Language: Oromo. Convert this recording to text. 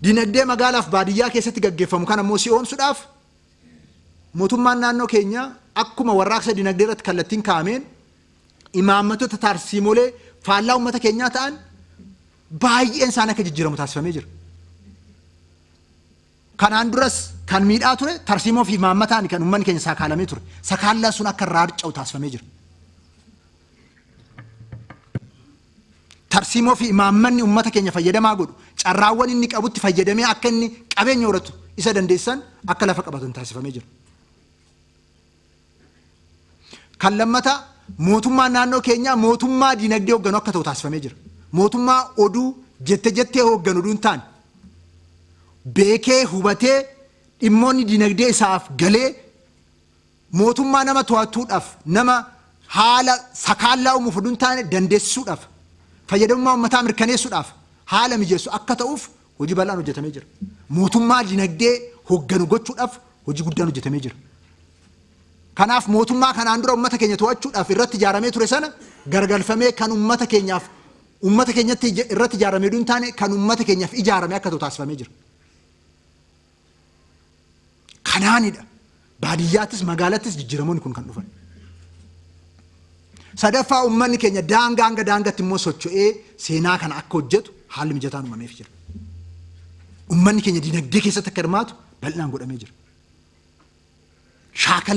Dinagdee magaalaaf baadiyyaa keessatti gaggeeffamu kan ammoo si'oomsuudhaaf mootummaan naannoo keenyaa akkuma warraaqsa dinagdee irratti kallattiin kaa'ameen imaammattoota tarsiimolee faallaa uummata keenyaa ta'an baay'een isaanii akka jijjiiramu taasifamee jira. Kanaan duras kan miidhaa ture tarsiimoo fi imaammataan kan uummanni keenya sakaalamee ture. Sakaallaan sun akka irraa harca'u taasifamee jira. Tarsiimoo fi imaammanni uummata keenya fayyadamaa godhu carraawwan inni qabutti fayyadamee akka inni qabeenya horatu isa dandeessan akka lafa qabatan taasifamee jira. Kan lammataa mootummaan naannoo keenyaa mootummaa dinagdee hoogganu akka ta'u taasifamee jira. Mootummaa oduu jette jettee hoogganu oduu hin taane beekee hubatee dhimmoonni dinagdee isaaf galee mootummaa nama to'atuudhaaf nama haala sakaallaa uumuuf oduu hin taane dandeessisuudhaaf fayyadamummaa uummataa mirkaneessuudhaaf haala mijeessu akka ta'uuf hojii bal'aan hojjetamee jira. Mootummaa dinagdee hoogganu gochuudhaaf hojii guddaan hojjetamee jira. Kanaaf mootummaa kanaan dura uummata keenya to'achuudhaaf irratti ijaaramee ture sana gargalfamee kan uummata keenyaaf uummata keenyatti irratti ijaaramee hin taane kan uummata keenyaaf ijaarame akka ta'u taasifamee jira. Kanaanidha. Baadiyyaattis magaalattis jijjiiramoonni kun kan dhufan. Sadaffaa uummanni keenya daangaa hanga daangaatti immoo socho'ee seenaa kana akka hojjetu haalli mijataan uumameef jira. Uummanni keenya dinagdee keessatti akka hirmaatu bal'inaan godhamee jira. Shaakalli